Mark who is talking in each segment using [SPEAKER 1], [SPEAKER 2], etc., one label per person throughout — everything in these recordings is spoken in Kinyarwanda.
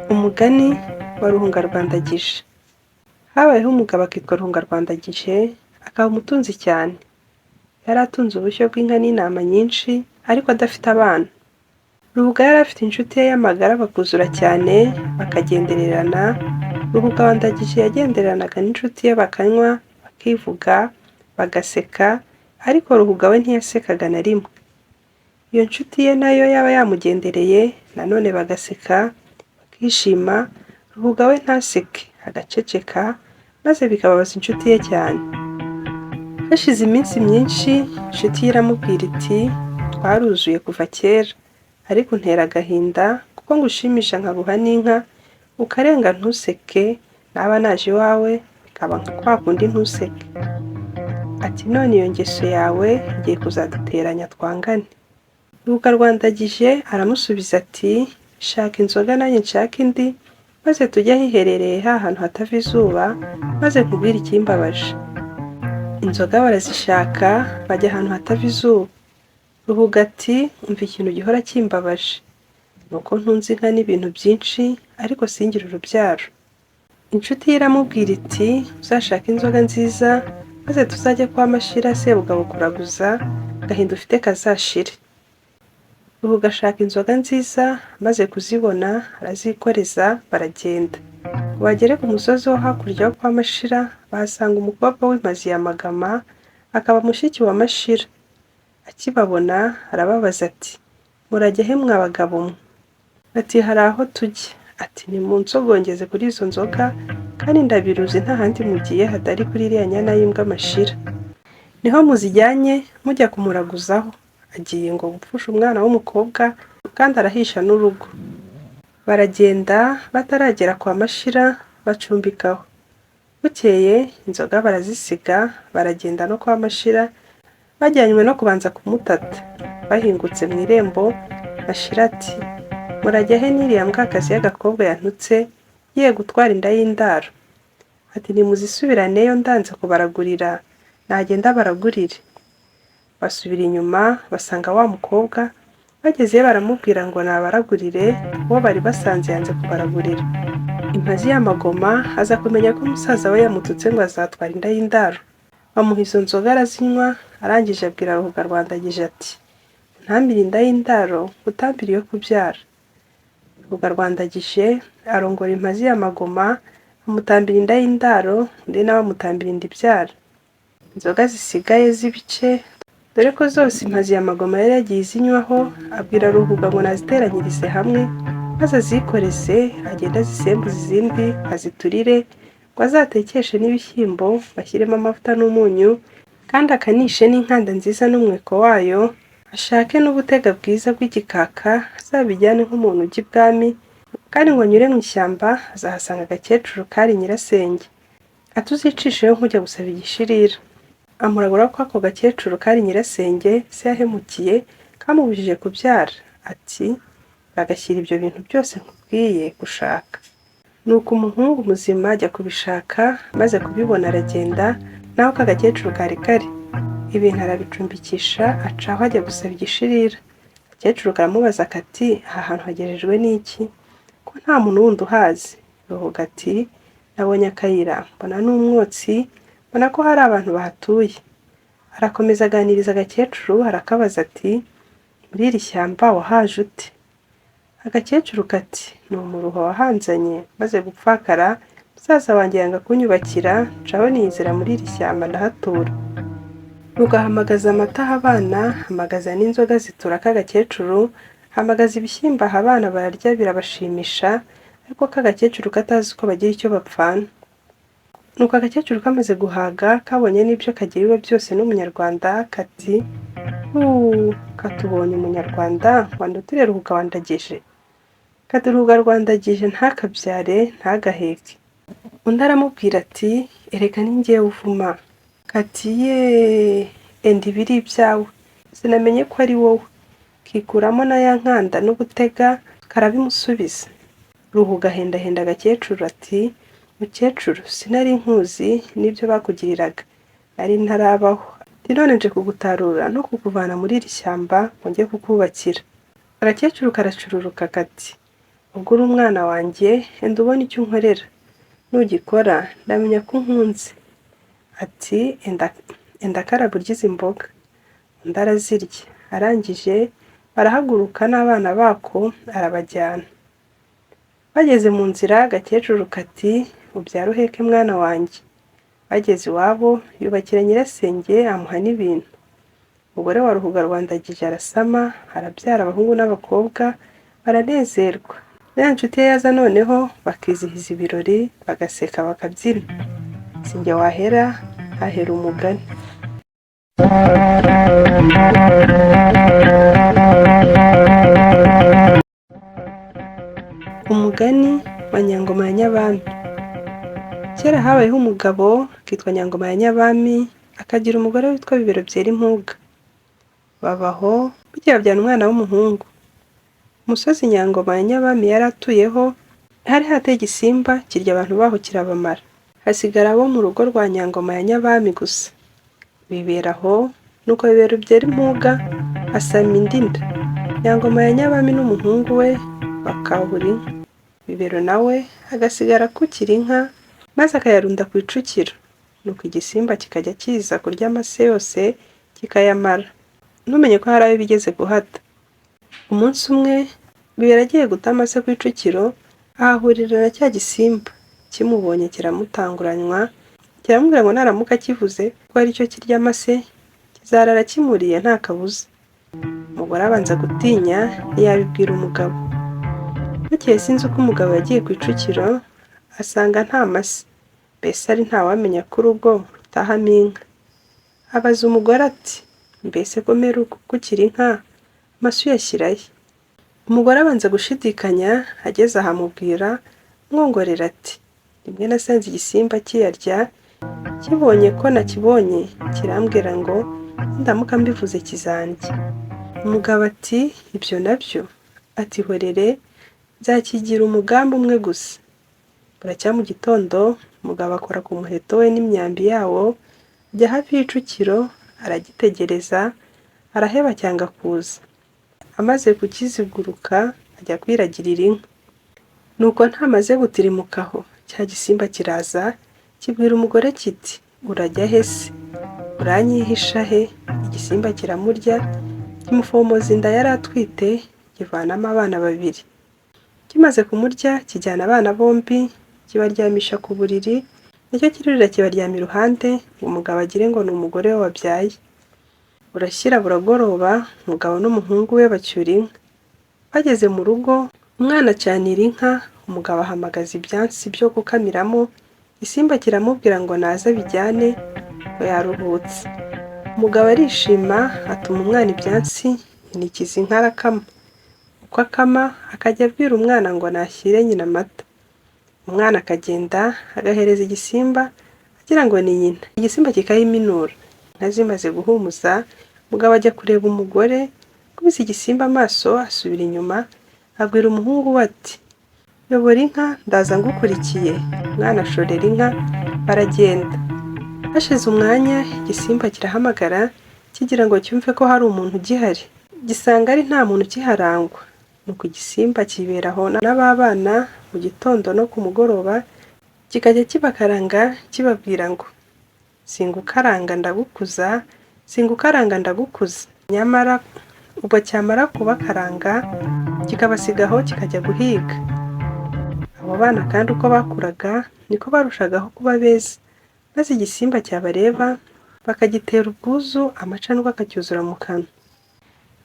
[SPEAKER 1] Umugani wa Ruhunga Rwandagije. Habayeho umugabo akitwa Ruhunga Rwandagije, akaba umutunzi cyane. Yari atunze ubushyo bw'inka n'intama nyinshi, ariko adafite abana. Ruhuga yari afite inshuti ye y'amagara bakuzura cyane, bakagendererana. Ruhuga wa Ndagije yagendereranaga n'inshuti ye bakanywa, bakivuga, bagaseka, ariko Ruhuga we ntiyasekaga na rimwe. Iyo nshuti ye nayo yaba yamugendereye, nanone bagaseka, bakishima, Ruhuga we ntaseke, agaceceka, maze bikababaza inshuti ye cyane. Hashize iminsi myinshi, inshuti ye iramubwira iti: "Twaruzuye kuva kera, ariko untera agahinda kuko ngushimisha nkaguha n'inka, ukarenga ntuseke, naba naje iwawe bikaba nka kwa kundi ntuseke." Ati: "None iyo ngeso yawe igiye kuzaduteranya twangane." Ruhuga Rwandagije aramusubiza ati: "Shaka inzoga nanjye nshake indi, maze tujye ahiherereye ha hantu hatava izuba, maze nkubwire ikimbabaje." Inzoga barazishaka, bajya ahantu hatava izuba. Ruhuga ati: "Umva, ikintu gihora kimbabaje ni uko ntunze inka n'ibintu byinshi, ariko singire urubyaro." Inshuti ye iramubwira iti: "Uzashake inzoga nziza, maze tuzajye kwa Mashira Sebugabo kuraguza, agahinda ufite kazashire." Ruhuga ashaka inzoga nziza, amaze kuzibona arazikoreza, baragenda. Ngo bagere ku musozi wo hakurya wo kwa Mashira, bahasanga umukobwa w'impazi ya Magama, akaba mushiki wa Mashira. Akibabona arababaza ati: "Murajya he mwa bagabo mwe?" Bati: "Hari aho tujya." Ati: "Nimunsogongeze kuri izo nzoga, kandi ndabiruzi nta handi mugiye hatari kuri iriya nyana y'imbwa Mashira. Niho muzijyanye mujya kumuraguzaho. Agiye ngo gupfusha umwana w'umukobwa, kandi arahisha n'urugo." Baragenda, bataragera kwa Mashira bacumbikaho. Bukeye inzoga barazisiga, baragenda no kwa Mashira bajyanywe no kubanza kumutata. Bahingutse mu irembo, Mashira ati: "Murajya he n'iriya mbwakazi y'agakobwa yantutse igiye gutwara inda y'indaro?" Ati: "Nimuzisubiraneyo, ndanze kubaragurira, nagenda baragurire." Basubira inyuma basanga wa mukobwa, bagezeyo baramubwira ngo nabaragurire, uwo bari basanze yanze kubaragurira. Impazi y'Amagoma aza kumenya ko musaza we yamututse ngo azatwara inda y'indaro. Bamuha izo nzoga arazinywa, arangije abwira Ruhuga Rwandagije ati: "Untambire inda y'indaro, utambire iyo kubyara." Ruhuga Rwandagije arongora Impazi y'Amagoma, amutambira inda y'indaro, undi nawe amutambira inda ibyara. Inzoga zisigaye z'ibice, dore ko zose Impazi ya Magoma yari yagiye izinywaho, abwira Ruhuga ngo naziteranyirize hamwe, maze azikoreze, agende azisembuze izindi aziturire, ngo azatekeshe n'ibishyimbo bashyiremo amavuta n'umunyu, kandi akanishe n'inkanda nziza n'umweko wayo, ashake n'ubutega bwiza bw'igikaka, azabijyane nk'umuntu ujya ibwami, kandi ngo anyure mu ishyamba azahasanga agakecuru kari nyirasenge, atuzicisheyo nk'ujya gusaba igishirira. Amuragura ko ako gakecuru kari nyirasenge se yahemukiye kamubujije kubyara. Ati: "Bagashyira ibyo bintu byose nkubwiye gushaka." Nuko umuhungu muzima ajya kubishaka, maze kubibona aragenda, naho ka gakecuru kari kari. Ibintu arabicumbikisha, acaho ajya gusaba igishirira. Agakecuru karamubaza kati: "Aha hantu hagerejwe n'iki ko nta muntu wundi uhazi?" Ruhuga ati: "Nabonye akayira, mbona n'umwotsi, mbona ko hari abantu bahatuye." Arakomeza aganiriza agakecuru, arakabaza ati: "Muri iri shyamba wahaje ute?" Agakecuru kati: "Ni umuruho wahanzanye, maze gupfakara, musaza wanjye yanga kunyubakira, ncaho niyizira muri iri shyamba ndahatura." Nuko ahamagaza amata aha abana, hamagaza n'inzoga zitura k'agakecuru, hamagaza ibishyimbo aha abana, bararya birabashimisha, ariko k'agakecuru katazi ko bagira icyo bapfana. Nuko agakecuru kamaze guhaga, kabonye n'ibyo kagiriwe byose n'Umunyarwanda, kati: "Huuu, katubonye Umunyarwanda ngo andutire Ruhuga wandagije." Kati: "Ruhuga Rwandagije ntakabyare, ntagaheke." Undi aramubwira ati: "Erega ni njyewe uvuma." Kati: "Yeee, enda ibiri ibyawe, sinamenye ko ari wowe." Kikuramo na ya nkanda n'ubutega, karabimusubiza. Ruhuga ahendahenda agakecuru ati: "Mukecuru, sinari nkuzi n'ibyo bakugiriraga, nari ntarabaho. Ati: none nje kugutarura no kukuvana muri iri shyamba ngo njye kukubakira." Agakecuru karacururuka kati: "Ubwo uri umwana wanjye, enda ubone icyo unkorera. Nugikora ndamenya ko unkunze." Ati: "Enda karaba urye izi mboga." Undi arazirya. Arangije barahaguruka n'abana bako arabajyana. Bageze mu nzira agakecuru kati: "Ubyare uheke mwana wanjye." Bageze iwabo yubakira nyirasenge amuha n'ibintu. Umugore wa Ruhuga rwa Ndagije arasama, arabyara abahungu n'abakobwa, baranezerwa. Na ya nshuti ye yaza noneho bakizihiza ibirori, bagaseka bakabyina. Si njye wahera, hahera umugani. Umugani wa Nyangoma ya Nyabami. Kera habayeho umugabo akitwa Nyangoma ya Nyabami, akagira umugore witwa Bibero byera impuga. Babaho, bukeye babyara umwana w'umuhungu. Umusozi Nyangoma ya Nyabami yari atuyeho, hari hateye igisimba kirya abantu baho kirabamara. Hasigara abo mu rugo rwa Nyangoma ya Nyabami gusa. Bibera aho, nuko Bibero byera impuga asama indi nda. Nyangoma ya Nyabami n'umuhungu we bakahura inka. Bibero nawe agasigara akukira inka, maze akayarunda ku icukiro. Nuko igisimba kikajya kiza kurya amase yose kikayamara. Ntumenye ko hari ayo bigeze guhata. Umunsi umwe Bibero agiye guta amase ku icukiro, ahahurira na cya gisimba. Kimubonye kiramutanguranywa, kiramubwira ngo naramuka akivuze ko ari cyo kirya amase, kizarara kimuriye nta kabuza. Umugore abanza gutinya ntiyabibwira umugabo. Bukeye sinzi uko umugabo yagiye ku icukiro, asanga nta mase, mbese ari ntawamenya ko urugo rutahamo inka. Abaza umugore ati: "Mbese ko mperuka gukukira inka, amase uyashyira he?" Umugore abanza gushidikanya, ageze aho amubwira mwongorera ati: "Rimwe nasanze igisimba kiyarya, kibonye ko nakibonye kirambwira ngo nindamuka mbivuze kizandya." Umugabo ati: "Ibyo nabyo?" Ati: "Ihorere, nzakigira umugambi umwe gusa." Buracya mu gitondo, umugabo akora ku muheto we n'imyambi yawo, ajya hafi y'icukiro aragitegereza, araheba cyanga kuza. Amaze kukiziguruka ajya kwiragirira inka. Nuko ntamaze gutirimuka aho, cya gisimba kiraza kibwira umugore kiti: "Urajya he se? Uranyihisha he?" Igisimba kiramurya, kimufomoza inda yari atwite, kivanamo abana babiri. Kimaze kumurya kijyana abana bombi, kibaryamisha ku buriri, nicyo kirurira kibaryama iruhande ngo umugabo agire ngo ni umugore we wabyaye. Burashyira buragoroba, umugabo n'umuhungu we bacyura inka. Bageze mu rugo, umwana acanira inka, umugabo ahamagaza ibyansi byo gukamiramo, igisimba kiramubwira ngo naze abijyane, ngo yaruhutse. Umugabo arishima, atuma umwana ibyansi, inikiza inka arakama. Uko akama akajya abwira umwana ngo nashyire nyina amata. Umwana akagenda agahereza igisimba agira ngo ni nyina, igisimba kikayiminura. Inka zimaze guhumuza, umugabo ajya kureba umugore, akubise igisimba amaso asubira inyuma, abwira umuhungu we ati: "Yobora inka ndaza ngukurikiye." Umwana ashorera inka baragenda. Hashize umwanya igisimba kirahamagara kigira ngo cyumve ko hari umuntu ugihari, gisanga ari nta muntu ukiharangwa. Nuko igisimba kibera aho n'aba bana mu gitondo no ku mugoroba, kikajya kibakaranga kibabwira ngo: "Singukaranga ndagukuza, singukaranga ndagukuza." Nyamara ubwo cyamara kubakaranga kikabasiga aho kikajya guhiga. Abo bana kandi uko bakuraga niko barushagaho kuba beza, maze igisimba cyabareba bakagitera ubwuzu, amacandwe akacyuzura mu kanwa.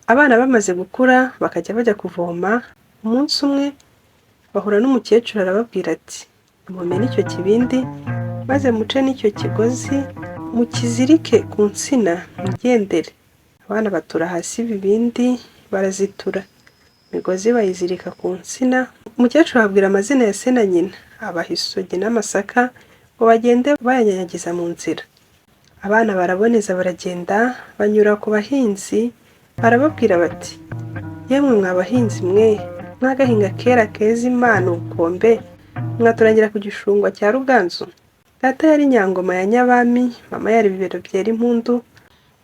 [SPEAKER 1] Abana bamaze gukura bakajya bajya kuvoma, umunsi umwe bahura n'umukecuru arababwira ati: "Nimumene icyo kibindi maze muce n'icyo kigozi mukizirike ku nsina mwigendere." Abana batura hasi ibibindi barazitura, imigozi bayizirika ku nsina. Umukecuru ababwira amazina ya se na nyina, abaha isogi n'amasaka ngo bagende bayanyanyagiza mu nzira. Abana baraboneza baragenda, banyura ku bahinzi barababwira bati: "Yemwe mwa bahinzi mwe, mwagahinga kera keza Imana ubukombe, mwaturangira ku gishungwa cya Ruganzu? Data yari Nyangoma ya Nyabami, mama yari Bibero byera impundu,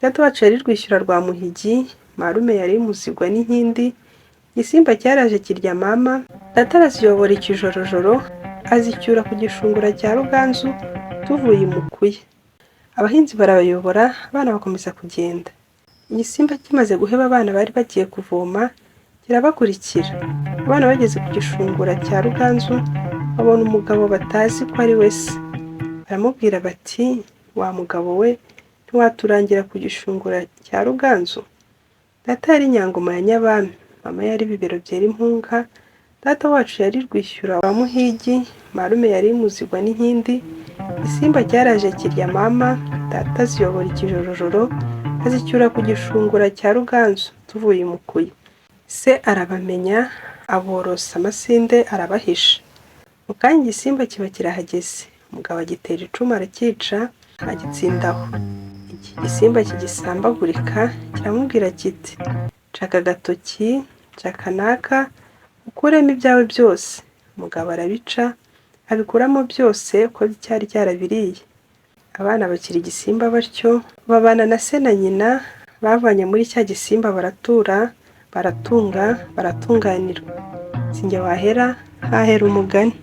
[SPEAKER 1] data wacu yari Rwishyura rwa Muhigi, marume yari Muzigwa n'inkindi, Igisimba cyaraje kirya mama, data araziyobora ikijorojoro, azicyura ku gishungura cya Ruganzu, tuvuye i Mukuya. Abahinzi barabayobora, abana bakomeza kugenda. Igisimba kimaze guheba abana bari bagiye kuvoma, kirabakurikira. Abana bageze ku gishungura cya Ruganzu, babona umugabo batazi ko ari we se. Baramubwira bati: "Wa mugabo we, ntiwaturangira ku gishungura cya Ruganzu? Data yari Nyangoma ya Nyabami, mama yari Bibero byera impunga, data wacu yari Rwishyura wa Muhigi, marume yari Muzigwa n'inkindi. Igisimba cyaraje kirya mama, data aziyobora ikijorojoro, azicyura ku gishungura cya Ruganzu, tuvuye i Mukuya." Se arabamenya, aborosa amasinde arabahisha. Mu kanya igisimba kiba kirahageze, umugabo agitera icumu aracyica, agitsinda aho. Iki gisimba kigisambagurika kiramubwira kiti: "Nshaka agatoki, nshaka n'aka, ukuremo ibyawe byose." Umugabo arabica, abikuramo byose uko cyari cyarabiriye. Abana bakira igisimba batyo, babana na se na nyina bavanye muri cya gisimba, baratura, baratunga, baratunganirwa. Si njye wahera, hahera umugani.